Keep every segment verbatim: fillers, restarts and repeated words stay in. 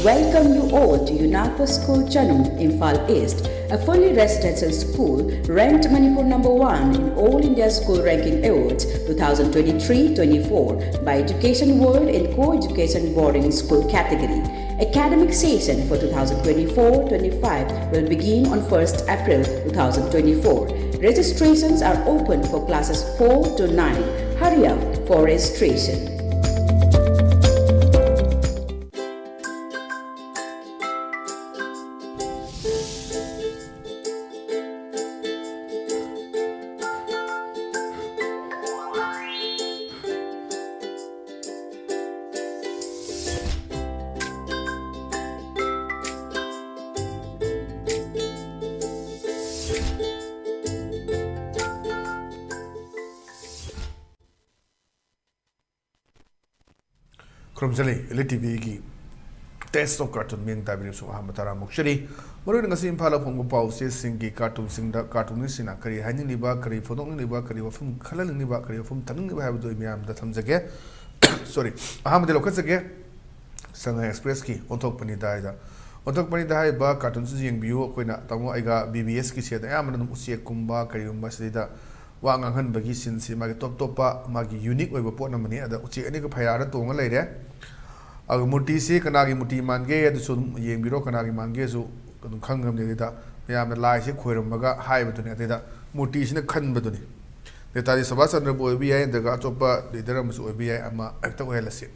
Welcome you all to UNAPA School Chanung, Imphal East, a fully residential school ranked Manipur number one in All India School Ranking Awards twenty twenty-three twenty-four by Education World in Co-Education Boarding School category. Academic session for twenty twenty-four twenty-five will begin on first April twenty twenty-four. Registrations are open for classes four to nine. Hurry up for registration. ꯈꯨꯔꯨꯝꯖꯔꯤ꯫ Elite ꯇꯤꯚꯤꯒꯤ Taste of Cartoon ꯃꯤꯠꯌꯦꯡ ꯇꯥꯕꯤꯔꯤꯕꯁꯨ ꯑꯍꯥꯟꯕ ꯇꯔꯥꯝꯅ ꯑꯣꯛꯆꯔꯤ꯫ ꯃꯔꯨꯑꯣꯏꯅ ꯉꯁꯤ ꯏꯝꯐꯥꯜꯗ ꯐꯣꯡꯕ ꯄꯥꯎ ꯆꯦꯁꯤꯡꯒꯤ ꯀꯥꯔꯇꯨꯟꯁꯤꯡꯗ ꯀꯥꯔꯇꯨꯟꯁꯤꯡꯅ ꯀꯔꯤ ꯍꯥꯏꯅꯤꯡꯂꯤꯕ, ꯀꯔꯤ ꯐꯣꯡꯗꯣꯛꯅꯤꯡꯂꯤꯕ, ꯀꯔꯤ ꯋꯥꯐꯝ ꯈꯜꯍꯟꯅꯤꯡꯂꯤꯕ, ꯀꯔꯤ ꯋꯥꯐꯝ ꯊꯝꯅꯤꯡꯂꯤꯕ ꯍꯥꯏꯕꯗꯨ ꯑꯩ ꯃꯌꯥꯝꯗ ꯊꯝꯖꯒꯦ꯫ ꯁꯣꯔꯤ, ꯑꯍꯥꯟꯕꯗꯤ ꯂꯧꯈꯠꯆꯒꯦ꯫ ꯁꯉꯥꯏ ꯑꯦꯛꯁꯄ꯭ꯔꯦꯁꯀꯤ ꯑꯣꯟꯊꯣꯛꯄꯅꯤꯗ ꯍꯥꯏꯗ, ꯑꯣꯟꯊꯣꯛꯄꯅꯤꯗ ꯍꯥꯏꯔꯤꯕ ꯀꯥꯔꯇꯨꯟꯁꯤꯁꯨ ꯌꯦꯡꯕꯤꯌꯨ꯫ ꯑꯩꯈꯣꯏꯅ ꯇꯥꯃꯣ ꯑꯩꯒ ꯕꯤ ꯕꯤ ꯑꯦꯁꯀꯤ ꯁꯦꯠꯇ ꯑꯌꯥꯝꯕꯅ ꯑꯗꯨꯝ ꯎꯆꯦꯛꯀꯨꯝꯕ ꯀꯔꯤꯒꯨꯝꯕ ꯁꯤꯗꯩꯗ ꯋꯥ ꯉꯥꯡꯍꯟꯕꯒꯤ ꯁꯤꯟꯁꯤ ꯃꯥꯒꯤ ꯇꯣꯞ ꯇꯣꯞꯄ ꯃꯥꯒꯤ ꯌꯨꯅꯤꯛ ꯑꯣꯏꯕ ꯄꯣꯠ ꯑꯃꯅꯤ꯫ ꯑꯗ ꯎꯆꯦꯛ ꯑꯅꯤꯒ ꯐꯩꯔꯥꯔ ꯇꯣꯡꯉ ꯂꯩꯔꯦ꯫ ꯑꯗꯨꯒ ꯃꯨꯔꯇꯤꯁꯤ ꯀꯅꯥꯒꯤ ꯃꯨꯔꯇꯤ ꯃꯥꯟꯒꯦ ꯑꯗꯨꯁꯨ ꯑꯗꯨꯝ ꯌꯦꯡꯕꯤꯔꯣ, ꯀꯅꯥꯒꯤ ꯃꯥꯟꯒꯦꯁꯨ ꯑꯗꯨꯝ ꯈꯪꯉꯝꯅꯤ꯫ ꯑꯗꯨꯗ ꯃꯌꯥꯝꯅ ꯂꯥꯏꯁꯦ ꯈꯣꯏꯔꯝꯃꯒ ꯍꯥꯏꯕꯗꯨꯅꯤ꯫ ꯑꯗꯨꯗ ꯃꯨꯔꯇꯤꯁꯤꯅ ꯈꯟꯕꯗꯨꯅꯤ꯫ ꯅꯦꯇꯥꯖꯤ ꯁꯨꯚꯥꯁ ꯆꯟꯗ꯭ꯔ ꯕꯣꯁ ꯑꯣꯏꯕ ꯌꯥꯏ, ꯅꯠꯇ꯭ꯔꯒ ꯑꯇꯣꯞꯄ ꯂꯤꯗꯔ ꯑꯃꯁꯨ ꯑꯣꯏꯕ ꯌꯥꯏ, ꯑꯃ ꯍꯦꯛꯇ ꯑꯣꯏꯍꯜꯂꯁꯤ꯫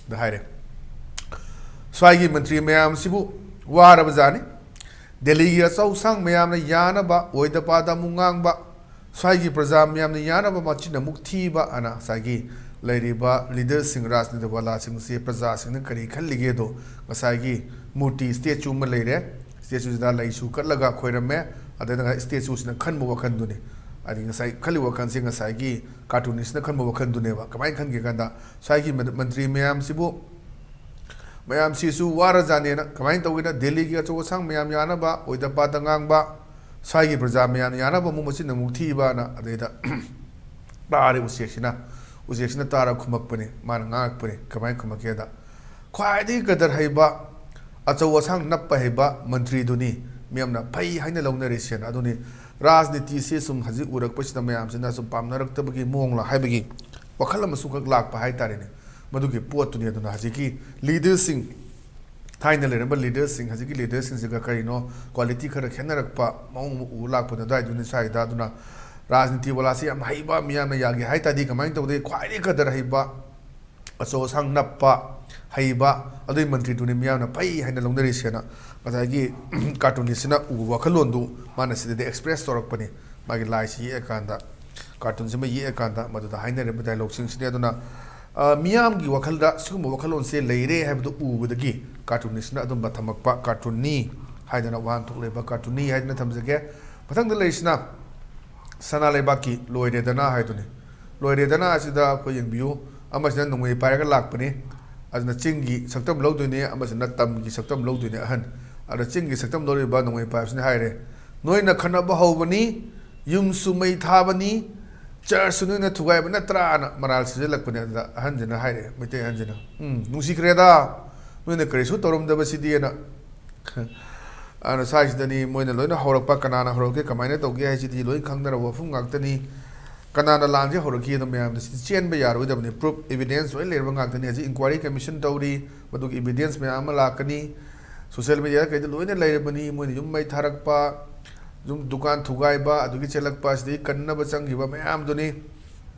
ꯗ ꯍꯥꯏꯔꯦ꯫ ꯁ꯭ꯋꯥꯏꯒꯤ ꯃꯟꯇ꯭ꯔꯤ ꯃꯌꯥꯝꯁꯤꯕꯨ ꯋꯥꯔꯕ ꯖꯥꯠꯅꯤ꯫ ꯗꯦꯜꯂꯤꯒꯤ ꯑꯆꯧ ꯑꯁꯥꯡ ꯃꯌꯥꯝꯅ ꯌꯥꯅꯕ ꯑꯣꯏꯗ ꯄꯥꯗ ꯑꯃꯨꯛ ꯉꯥꯡꯕ, ꯁ꯭ꯋꯥꯏꯒꯤ ꯄ꯭ꯔꯖꯥ ꯃꯌꯥꯝꯅ ꯌꯥꯅꯕ ꯃꯆꯤꯟ ꯑꯃꯨꯛ ꯊꯤꯕ ꯑꯅ ꯉꯁꯥꯏꯒꯤ ꯂꯩꯔꯤꯕ ꯂꯤꯗꯔꯁꯤꯡ, ꯔꯥꯖꯅꯤꯇꯤ ꯋꯥꯂꯥꯁꯤꯡꯁꯤ ꯄ꯭ꯔꯖꯥꯁꯤꯡꯅ ꯀꯔꯤ ꯈꯜꯂꯤꯒꯦꯗꯣ ꯉꯁꯥꯏꯒꯤ ꯃꯨꯔꯇꯤ ꯁ꯭ꯇꯦꯆꯨ ꯑꯃ ꯂꯩꯔꯦ꯫ ꯁ꯭ꯇꯦꯆꯨꯁꯤꯗ ꯂꯩꯁꯨ ꯀꯠꯂꯒ ꯈꯣꯏꯔꯝꯃꯦ꯫ ꯑꯗꯨꯅ ꯁ꯭ꯇꯦꯆꯨꯁꯤꯅ ꯈꯟꯕ ꯋꯥꯈꯜꯗꯨꯅꯤ꯫ ꯍꯥꯏꯗꯤ ꯉꯁꯥꯏ ꯈꯜꯂꯤꯕ ꯋꯥꯈꯜꯁꯦ ꯉꯁꯥꯏꯒꯤ ꯀꯥꯔꯇꯨꯅꯤꯁꯅ ꯈꯟꯕ ꯋꯥꯈꯜꯗꯨꯅꯦꯕ꯫ ꯀꯃꯥꯏꯅ ꯈꯟꯒꯦ ꯀꯥꯟꯗ ꯁ꯭ꯋꯥꯏꯒꯤ ꯃꯟ-, ꯃꯟꯇ꯭ꯔꯤ ꯃꯌꯥꯝꯁꯤꯕꯨ, ꯃꯌꯥꯝꯁꯤꯁꯨ ꯋꯥꯔꯖꯥꯠꯅꯦꯅ ꯀꯃꯥꯏꯅ ꯇꯧꯒꯦꯅ ꯗꯦꯜꯂꯤꯒꯤ ꯑꯆꯧ ꯑꯁꯥꯡ ꯃꯌꯥꯝ ꯌꯥꯅꯕ ꯑꯣꯏꯗ ꯄꯥꯗ ꯉꯥꯡꯕ, ꯁ꯭ꯋꯥꯏꯒꯤ ꯄ꯭ꯔꯖꯥ ꯃꯌꯥꯝ ꯌꯥꯅꯕ ꯑꯃꯨꯛ ꯃꯆꯤꯟ ꯑꯃꯨꯛ ꯊꯤꯕꯅ ꯑꯗꯩꯗ ꯇꯥꯔꯦ ꯎꯆꯦꯛꯁꯤꯅ꯫ ꯎꯆꯦꯛꯁꯤꯅ ꯇꯥꯔ ꯈꯨꯝꯃꯛꯄꯅꯤ, ꯃꯥꯅ ꯉꯥꯡꯉꯛꯄꯅꯤ꯫ ꯀꯃꯥꯏꯅ ꯈꯨꯝꯃꯛꯀꯦꯗ, ꯈ꯭ꯋꯥꯏꯗꯒꯤ ꯀꯗꯔ ꯍꯩꯕ, ꯑꯆꯧ ꯑꯁꯥꯡ ꯅꯞꯄ ꯍꯩꯕ ꯃꯟꯇ꯭ꯔꯤꯗꯨꯅꯤ ꯃꯤꯌꯥꯝꯅ ꯐꯩ ꯍꯥꯏꯅ ꯂꯧꯅꯔꯤꯁꯦꯅ꯫ ꯑꯗꯨꯅꯤ ꯔꯥꯖꯅꯤꯇꯤꯁꯤ ꯁꯨꯝ ꯍꯧꯖꯤꯛ ꯎꯔꯛꯄꯁꯤꯗ ꯃꯌꯥꯝꯁꯤꯅ ꯁꯨꯝ ꯄꯥꯝꯅꯔꯛꯇꯕꯒꯤ ꯃꯑꯣꯡꯂ ꯍꯥꯏꯕꯒꯤ ꯋꯥꯈꯜ ꯑꯃꯁꯨ ꯈꯛ ꯂꯥꯛꯄ ꯍꯥꯏꯇꯥꯔꯦꯅꯦ꯫ ꯃꯗꯨꯒꯤ ꯄꯣꯠꯇꯨꯅꯤ꯫ ꯑꯗꯨꯅ ꯍꯧꯖꯤꯛꯀꯤ ꯂꯤꯗꯔꯁꯤꯡ, ꯊꯥꯏꯅ ꯂꯩꯔꯝꯕ ꯂꯤꯗꯔꯁꯤꯡ, ꯍꯧꯖꯤꯛꯀꯤ ꯂꯤꯗꯔꯁꯤꯡꯁꯤꯒ ꯀꯔꯤꯅꯣ ꯀ꯭ꯋꯥꯂꯤꯇꯤ ꯈꯔ ꯈꯦꯠꯅꯔꯛꯄ ꯃꯑꯣꯡ ꯑꯃ ꯎꯕ ꯂꯥꯛꯄꯅꯦ ꯑꯗꯨꯋꯥꯏꯗꯨꯅꯤ ꯁ꯭ꯋꯥꯏꯗ꯫ ꯑꯗꯨꯅ ꯔꯥꯖꯅꯤꯇꯤ ꯋꯥꯂꯥꯁꯤ ꯌꯥꯝ ꯍꯩꯕ, ꯃꯤꯌꯥꯝꯅ ꯌꯥꯒꯦ ꯍꯥꯏ ꯇꯥꯔꯗꯤ ꯀꯃꯥꯏꯅ ꯇꯧꯗꯦ? ꯈ꯭ꯋꯥꯏꯗꯒꯤ ꯀꯗꯔ ꯍꯩꯕ, ꯑꯆꯧ ꯑꯁꯥꯡ ꯅꯞꯄ, ꯍꯩꯕ, ꯑꯗꯨꯒꯤ ꯃꯟꯇ꯭ꯔꯤꯗꯨꯅꯤ ꯃꯤꯌꯥꯝꯅ ꯐꯩ ꯍꯥꯏꯅ ꯂꯧꯅꯔꯤꯁꯦꯅ ꯉꯁꯥꯏꯒꯤ ꯀꯥꯔꯇꯨꯅꯤꯁꯁꯤꯅ ꯎꯕ ꯋꯥꯈꯜꯂꯣꯟꯗꯨ ꯃꯥꯅ ꯁꯤꯗꯗꯤ ꯑꯦꯛꯁꯄ꯭ꯔꯦꯁ ꯇꯧꯔꯛꯄꯅꯤ꯫ ꯃꯥꯒꯤ ꯂꯥꯏꯁꯤ ꯌꯦꯛꯑꯀꯥꯟꯗ, ꯀꯥꯔꯇꯨꯟꯁꯤꯃ ꯌꯦꯛꯑꯀꯥꯟꯗ ꯃꯗꯨꯗ ꯍꯥꯏꯅꯔꯤꯕ ꯗꯥꯏꯂꯣꯛꯁꯤꯡꯁꯤꯅꯤ꯫ ꯑꯗꯨꯅ, ꯑ, ꯃꯤꯌꯥꯝꯒꯤ ꯋꯥꯈꯜꯗ ꯁꯤꯒꯨꯝꯕ ꯋꯥꯈꯜꯂꯣꯟꯁꯦ ꯂꯩꯔꯦ ꯍꯥꯏꯕꯗꯨ ꯎꯕꯗꯒꯤ ꯀꯥꯔꯇꯨꯅꯤꯁꯁꯤꯅ ꯑꯗꯨꯝꯕ ꯊꯝꯃꯛꯄ, ꯀꯥꯔꯇꯨꯟꯅꯤ ꯍꯥꯏꯗꯅ ꯋꯥꯍꯟꯊꯣꯛ ꯂꯩꯕ ꯀꯥꯔꯇꯨꯟꯅꯤ ꯍꯥꯏꯗꯅ ꯊꯝꯖꯒꯦ꯫ ꯃꯊꯪꯗ ꯂꯩꯔꯤꯁꯤꯅ ꯁꯅꯥ ꯂꯩꯕꯥꯛꯀꯤ ꯂꯣꯏꯔꯦꯗꯅ ꯍꯥꯏꯗꯨꯅꯤ꯫ ꯂꯣꯏꯔꯦꯗꯅ ꯑꯁꯤꯗ ꯑꯩꯈꯣꯏ ꯌꯦꯡꯕꯤꯌꯨ, ꯑꯃꯁꯤꯅ ꯅꯣꯡꯃꯩ ꯄꯥꯏꯔꯒ ꯂꯥꯛꯄꯅꯤ꯫ ꯑꯗꯨꯅ ꯆꯤꯡꯒꯤ ꯁꯛꯇꯝ ꯂꯧꯗꯣꯏꯅꯦ, ꯑꯃꯁꯤꯅ ꯇꯝꯒꯤ ꯁꯛꯇꯝ ꯂꯧꯗꯣꯏꯅꯦ ꯑꯍꯟ꯫ ꯑꯗ ꯆꯤꯡꯒꯤ ꯁꯛꯇꯝ ꯂꯧꯔꯤꯕ ꯅꯣꯡꯃꯩ ꯄꯥꯏꯕꯁꯤꯅ ꯍꯥꯏꯔꯦ, "ꯅꯣꯏꯅ ꯈꯠꯅꯕ ꯍꯧꯕꯅꯤ, ꯌꯨꯝꯁꯨ ꯃꯩ ꯊꯥꯕꯅꯤ, ꯆꯔꯆꯁꯨ ꯅꯣꯏꯅ ꯊꯨꯒꯥꯏꯕ ꯅꯠꯇ꯭ꯔꯥꯅ?" ꯃꯔꯥꯜ ꯁꯤꯖꯜꯂꯛꯄꯅꯦ꯫ ꯑꯗꯨꯗ ꯑꯍꯟꯁꯤꯅ ꯍꯥꯏꯔꯦ, ꯃꯩꯇꯩ ꯑꯍꯟꯁꯤꯅ, "ꯎꯝ, ꯅꯨꯡꯁꯤꯈ꯭ꯔꯦꯗ, ꯅꯣꯏꯅ ꯀꯔꯤꯁꯨ ꯇꯧꯔꯝꯗꯕꯁꯤꯗꯤꯅ"꯫ ꯑꯗꯨꯅ ꯁ꯭ꯋꯥꯏꯁꯤꯗꯅꯤ ꯃꯣꯏꯅ ꯂꯣꯏꯅ ꯍꯧꯔꯛꯄ, ꯀꯅꯥꯅ ꯍꯧꯔꯛꯀꯦ, ꯀꯃꯥꯏꯅ ꯇꯧꯒꯦ ꯍꯥꯏꯁꯤꯗꯤ ꯂꯣꯏ ꯈꯪꯅꯔꯕ ꯋꯥꯐꯝ ꯉꯥꯛꯇꯅꯤ꯫ ꯀꯅꯥꯅ ꯂꯥꯟꯁꯦ ꯍꯧꯔꯛꯈꯤ ꯑꯗꯣ ꯃꯌꯥꯝꯗ ꯁꯤꯗꯤ ꯆꯦꯟꯕ ꯌꯥꯔꯣꯏꯗꯕꯅꯤ, ꯄ꯭ꯔꯨꯐ, ꯏꯕꯤꯗꯦꯟꯁ ꯂꯣꯏ ꯂꯩꯔꯕ ꯉꯥꯛꯇꯅꯤ꯫ ꯍꯧꯖꯤꯛ ꯏꯟꯀ꯭ꯋꯥꯏꯔꯤ ꯀꯃꯤꯁꯟ ꯇꯧꯔꯤ, ꯃꯗꯨꯒꯤ ꯏꯕꯤꯗꯦꯟꯁ ꯃꯌꯥꯝ ꯑꯃ ꯂꯥꯛꯀꯅꯤ꯫ ꯁꯣꯁꯤꯌꯦꯜ ꯃꯦꯗꯤꯌꯥꯗ ꯀꯩꯗ ꯂꯣꯏꯅ ꯂꯩꯔꯕꯅꯤ, ꯃꯣꯏꯅ ꯌꯨꯝ ꯃꯩ ꯊꯥꯔꯛꯄ, ꯌꯨꯝ ꯗꯨꯀꯥꯟ ꯊꯨꯒꯥꯏꯕ, ꯑꯗꯨꯒꯤ ꯆꯦꯜꯂꯛꯄ, ꯑꯁꯤꯗꯒꯤ ꯀꯟꯅꯕ ꯆꯪꯈꯤꯕ ꯃꯌꯥꯝꯗꯨꯅꯤ꯫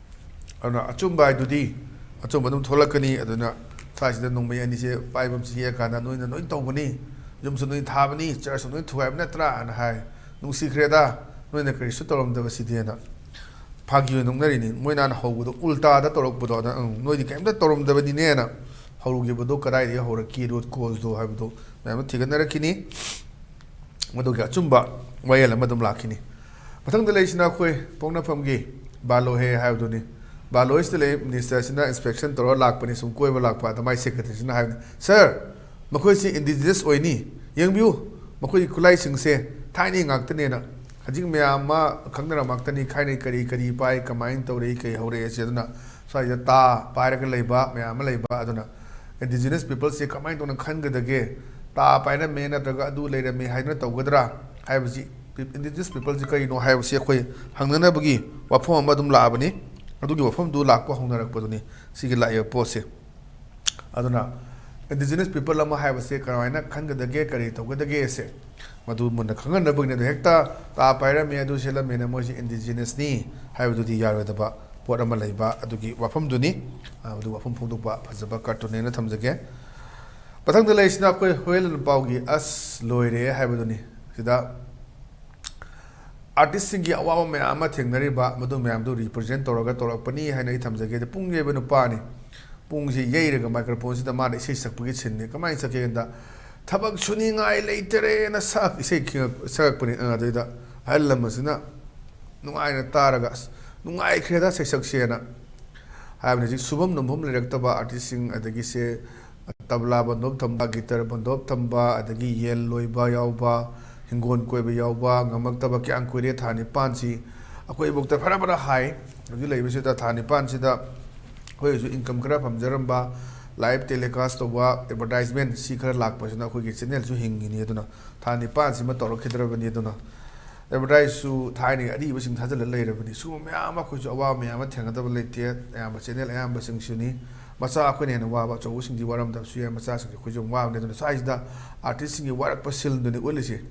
ꯑꯗꯨꯅ ꯑꯆꯨꯝꯕ ꯍꯥꯏꯗꯨꯗꯤ ꯑꯆꯨꯝꯕ ꯑꯗꯨꯝ ꯊꯣꯛꯂꯛꯀꯅꯤ꯫ ꯑꯗꯨꯅ ꯁ꯭ꯋꯥꯏꯁꯤꯗ ꯅꯣꯡꯃꯩ ꯑꯅꯤꯁꯦ ꯄꯥꯏꯕ ꯑꯃꯁꯦ ꯌꯦꯛꯑꯀꯥꯟꯗ, "ꯅꯣꯏꯅ ꯂꯣꯏ ꯇꯧꯕꯅꯤ, ꯌꯨꯝꯁꯨ ꯅꯣꯏ ꯊꯥꯕꯅꯤ, ꯆꯔꯆꯁꯨ ꯅꯣꯏ ꯊꯨꯒꯥꯏꯕ ꯅꯠꯇ꯭ꯔꯥ?" ꯍꯥꯏꯅ ꯍꯥꯏ꯫ "ꯅꯨꯡꯁꯤꯈ꯭ꯔꯦꯗ, ꯅꯣꯏꯅ ꯀꯔꯤꯁꯨ ꯇꯧꯔꯝꯗꯕꯁꯤꯗꯤꯅ" ꯐꯥꯒꯤ ꯑꯣꯏꯅ ꯅꯣꯛꯅꯔꯤꯅꯤ꯫ ꯃꯣꯏꯅ ꯍꯥꯟꯅ ꯍꯧꯕꯗꯣ ꯎꯜꯇꯥꯗ ꯇꯧꯔꯛꯄꯗꯣ, ꯑꯗ, "ꯎꯝ, ꯅꯣꯏꯗꯤ ꯀꯩꯝꯇ ꯇꯧꯔꯝꯗꯕꯅꯤꯅꯦꯅ" ꯍꯧꯈꯤꯕꯗꯣ ꯀꯗꯥꯏꯗꯒꯤ ꯍꯧꯔꯛꯈꯤ, ꯔꯨꯠ ꯀꯣꯖꯇꯣ ꯍꯥꯏꯕꯗꯣ ꯃꯌꯥꯝ ꯑꯃ ꯊꯤꯒꯠꯅꯔꯛꯈꯤꯅꯤ꯫ ꯃꯗꯨꯒꯤ ꯑꯆꯨꯝꯕ ꯋꯥꯌꯦꯜ ꯑꯃ ꯑꯗꯨꯝ ꯂꯥꯛꯈꯤꯅꯤ꯫ ꯃꯊꯪꯗ ꯂꯩꯔꯤꯁꯤꯅ ꯑꯩꯈꯣꯏ ꯄꯣꯛꯅꯐꯝꯒꯤ ꯕꯥꯂꯣꯍꯦ ꯍꯥꯏꯕꯗꯨꯅꯤ꯫ ꯕꯥꯂꯣꯍꯦꯁꯤꯗ ꯂꯩ, ꯃꯤꯅꯤꯁꯇꯔꯁꯤꯅ ꯏꯟꯁꯄꯦꯛꯁꯟ ꯇꯧꯔ ꯂꯥꯛꯄꯅꯤ, ꯁꯨꯝ ꯀꯣꯏꯕ ꯂꯥꯛꯄ꯫ ꯑꯗ ꯃꯥꯏ ꯁꯦꯀ꯭ꯔꯦꯇꯔꯤꯁꯤꯅ ꯍꯥꯏꯕꯅꯤ, "ꯁꯥꯔ, ꯃꯈꯣꯏꯁꯤ ꯏꯟꯗꯤꯖꯤꯅꯁ ꯑꯣꯏꯅꯤ, ꯌꯦꯡꯕꯤꯌꯨ, ꯃꯈꯣꯏꯒꯤ ꯈꯨꯠꯂꯥꯏꯁꯤꯡꯁꯦ ꯊꯥꯏꯅꯒꯤ ꯉꯥꯛꯇꯅꯦꯅ꯫ ꯍꯧꯖꯤꯛ ꯃꯌꯥꯝ ꯑꯃ ꯈꯪꯅꯔꯕ ꯉꯥꯛꯇꯅꯤ, ꯊꯥꯏꯅ ꯀꯔꯤ ꯀꯔꯤ ꯄꯥꯏ, ꯀꯃꯥꯏꯅ ꯇꯧꯔꯛꯏ, ꯀꯔꯤ ꯍꯧꯔꯛꯑꯦ" ꯁꯤ꯫ ꯑꯗꯨꯅ ꯁ꯭ꯋꯥꯏꯗ ꯇꯥ ꯄꯥꯏꯔꯒ ꯂꯩꯕ ꯃꯌꯥꯝ ꯑꯃ ꯂꯩꯕ꯫ ꯑꯗꯨꯅ ꯏꯟꯗꯤꯖꯤꯅꯁ ꯄꯤꯄꯜꯁꯦ ꯀꯃꯥꯏꯅ ꯇꯧꯅ ꯈꯟꯒꯗꯒꯦ? ꯇꯥ ꯄꯥꯏꯔꯝꯃꯦ ꯅꯠꯇ꯭ꯔꯒ ꯑꯗꯨ ꯂꯩꯔꯝꯃꯦ ꯍꯥꯏꯗꯅ ꯇꯧꯒꯗ꯭ꯔꯥ ꯍꯥꯏꯕꯁꯤ, ꯏꯟꯗꯤꯖꯤꯅꯁ ꯄꯤꯄꯜꯁꯤ ꯀꯔꯤꯅꯣ ꯍꯥꯏꯕꯁꯤ ꯑꯩꯈꯣꯏ ꯍꯪꯅꯅꯕꯒꯤ ꯋꯥꯐꯝ ꯑꯃ ꯑꯗꯨꯝ ꯂꯥꯛꯑꯕꯅꯤ꯫ ꯑꯗꯨꯒꯤ ꯋꯥꯐꯝꯗꯨ ꯂꯥꯛꯄ ꯍꯧꯅꯔꯛꯄꯗꯨꯅꯤ ꯁꯤꯒꯤ ꯂꯥꯛꯏꯕ ꯄꯣꯠꯁꯦ꯫ ꯑꯗꯨꯅ ꯏꯟꯗꯤꯖꯤꯅꯁ ꯄꯤꯄꯜ ꯑꯃ ꯍꯥꯏꯕꯁꯦ ꯀꯃꯥꯏꯅ ꯈꯟꯒꯗꯒꯦ, ꯀꯔꯤ ꯇꯧꯒꯗꯒꯦꯁꯦ ꯃꯗꯨ ꯃꯨꯟꯅ ꯈꯪꯍꯟꯅꯕꯒꯤꯅꯤ꯫ ꯑꯗꯣ ꯍꯦꯛꯇ ꯇꯥ ꯄꯥꯏꯔꯝꯃꯦ, ꯑꯗꯨ ꯁꯦꯠꯂꯝꯃꯦꯅ ꯃꯣꯏꯁꯦ ꯏꯟꯗꯤꯖꯤꯅꯁꯅꯤ ꯍꯥꯏꯕꯗꯨꯗꯤ ꯌꯥꯔꯣꯏꯗꯕ ꯄꯣꯠ ꯑꯃ ꯂꯩꯕ ꯑꯗꯨꯒꯤ ꯋꯥꯐꯝꯗꯨꯅꯤ꯫ ꯑ, ꯑꯗꯨ ꯋꯥꯐꯝ ꯐꯣꯡꯗꯣꯛꯄ ꯐꯖꯕ ꯀꯥꯔꯇꯨꯟꯅꯦꯅ ꯊꯝꯖꯒꯦ꯫ ꯃꯊꯪꯗ ꯂꯩꯔꯤꯁꯤꯅ ꯑꯩꯈꯣꯏ ꯍꯨꯌꯦꯟ ꯂꯟꯄꯥꯎꯒꯤ ꯑꯁ ꯂꯣꯏꯔꯦ ꯍꯥꯏꯕꯗꯨꯅꯤ꯫ ꯁꯤꯗ ꯑꯥꯔꯇꯤꯁꯁꯤꯡꯒꯤ ꯑꯋꯥꯕ ꯃꯌꯥꯝ ꯑꯃ ꯊꯦꯡꯅꯔꯤꯕ, ꯃꯗꯨ ꯃꯌꯥꯝꯗꯨ ꯔꯤꯄ꯭ꯔꯖꯦꯟ ꯇꯧꯔꯒ ꯇꯧꯔꯛꯄꯅꯤ ꯍꯥꯏꯅ ꯑꯩ ꯊꯝꯖꯒꯦ꯫ ꯑꯗ ꯄꯨꯡ ꯌꯩꯕ ꯅꯨꯄꯥꯅꯤ꯫ ꯄꯨꯡꯁꯦ ꯌꯩꯔꯒ ꯃꯥꯏꯀ꯭ꯔꯣꯐꯣꯟꯁꯤꯗ ꯃꯥꯅ ꯏꯁꯩ ꯁꯛꯄꯒꯤ ꯁꯤꯟꯅꯤ꯫ ꯀꯃꯥꯏꯅ ꯁꯛꯀꯦ ꯍꯥꯏꯗ, "ꯊꯕꯛ ꯁꯨꯅꯤꯡꯉꯥꯏ ꯂꯩꯇꯔꯦꯅ" ꯁꯛ ꯏꯁꯩ ꯈꯤꯉꯛ-, ꯁꯛꯂꯛꯄꯅꯤ꯫ ꯑ, ꯑꯗꯨꯗꯩꯗ ꯑꯍꯜ ꯂꯃꯟꯁꯤꯅ ꯅꯨꯡꯉꯥꯏꯅ ꯇꯥꯔꯒ, "ꯑꯁ, ꯅꯨꯡꯉꯥꯏꯈ꯭ꯔꯦꯗ ꯁꯩꯁꯛꯁꯦꯅ" ꯍꯥꯏꯕꯅꯤ꯫ ꯍꯧꯖꯤꯛ ꯁꯨꯐꯝ ꯅꯣꯝꯐꯝ ꯂꯩꯔꯛꯇꯕ ꯑꯥꯔꯇꯤꯁꯁꯤꯡ, ꯑꯗꯒꯤ ꯁꯦ ꯇꯕ꯭ꯂꯥ ꯕꯟꯗꯣꯞ ꯊꯝꯕ, ꯒꯤꯇꯔ ꯕꯟꯗꯣꯞ ꯊꯝꯕ, ꯑꯗꯒꯤ ꯌꯦꯟ ꯂꯣꯏꯕ ꯌꯥꯎꯕ, ꯍꯤꯡꯒꯣꯜ ꯀꯣꯏꯕ ꯌꯥꯎꯕ, ꯉꯝꯃꯛꯇꯕ ꯀꯌꯥꯝ ꯀꯨꯏꯔꯦ, ꯊꯥ ꯅꯤꯄꯥꯟꯁꯤ꯫ ꯑꯩꯈꯣꯏꯐꯧꯗ ꯐꯔ ꯐꯔ ꯍꯥꯏ꯫ ꯍꯧꯖꯤꯛ ꯂꯩꯕꯁꯤꯗ ꯊꯥ ꯅꯤꯄꯥꯟꯁꯤꯗ ꯑꯩꯈꯣꯏꯒꯤꯁꯨ ꯏꯟꯀꯝ ꯈꯔ ꯐꯪꯖꯔꯝꯕ, ꯂꯥꯏꯚ ꯇꯦꯂꯤꯀꯥꯁ ꯇꯧꯕ, ꯑꯦꯗꯚꯔꯇꯥꯏꯖꯃꯦꯟ ꯁꯤ ꯈꯔ ꯂꯥꯛꯄꯁꯤꯅ ꯑꯩꯈꯣꯏꯒꯤ ꯆꯦꯅꯦꯜꯁꯨ ꯍꯤꯡꯉꯤꯅꯤ꯫ ꯑꯗꯨꯅ ꯊꯥ ꯅꯤꯄꯥꯟꯁꯤꯃ ꯇꯧꯔꯛꯈꯤꯗ꯭ꯔꯕꯅꯤ꯫ ꯑꯗꯨꯅ ꯑꯦꯗꯚꯔꯇꯥꯏꯖꯁꯨ ꯊꯥꯏꯅꯒꯤ ꯑꯔꯤꯕꯁꯤꯡ ꯊꯥꯖꯤꯜꯂ ꯂꯩꯔꯕꯅꯤ꯫ ꯁꯤꯒꯨꯝꯕ ꯃꯌꯥꯝ ꯑꯃ ꯑꯩꯈꯣꯏꯁꯨ ꯑꯋꯥꯕ ꯃꯌꯥꯝ ꯑꯃ ꯊꯦꯡꯅꯗꯕ ꯂꯩꯇꯦ꯫ ꯑꯌꯥꯝꯕ ꯆꯦꯅꯦꯜ ꯑꯌꯥꯝꯕꯁꯤꯡꯁꯨꯅꯤ꯫ ꯃꯆꯥ ꯑꯩꯈꯣꯏꯅ ꯍꯦꯟꯅ ꯋꯥꯕ, ꯑꯆꯧꯕꯁꯤꯡꯗꯤ ꯋꯥꯔꯝꯗꯕꯁꯨ ꯌꯥꯏ, ꯃꯆꯥꯁꯤꯡꯁꯦ ꯑꯩꯈꯣꯏꯁꯨ ꯌꯥꯝ ꯋꯥꯕꯅꯤ꯫ ꯑꯗꯨꯅ ꯁ꯭ꯋꯥꯏꯁꯤꯗ ꯑꯥꯔꯇꯤꯁꯁꯤꯡꯒꯤ ꯋꯥꯔꯛꯄ ꯁꯤꯟꯗꯨꯅꯤ ꯎꯠꯂꯤꯁꯦ꯫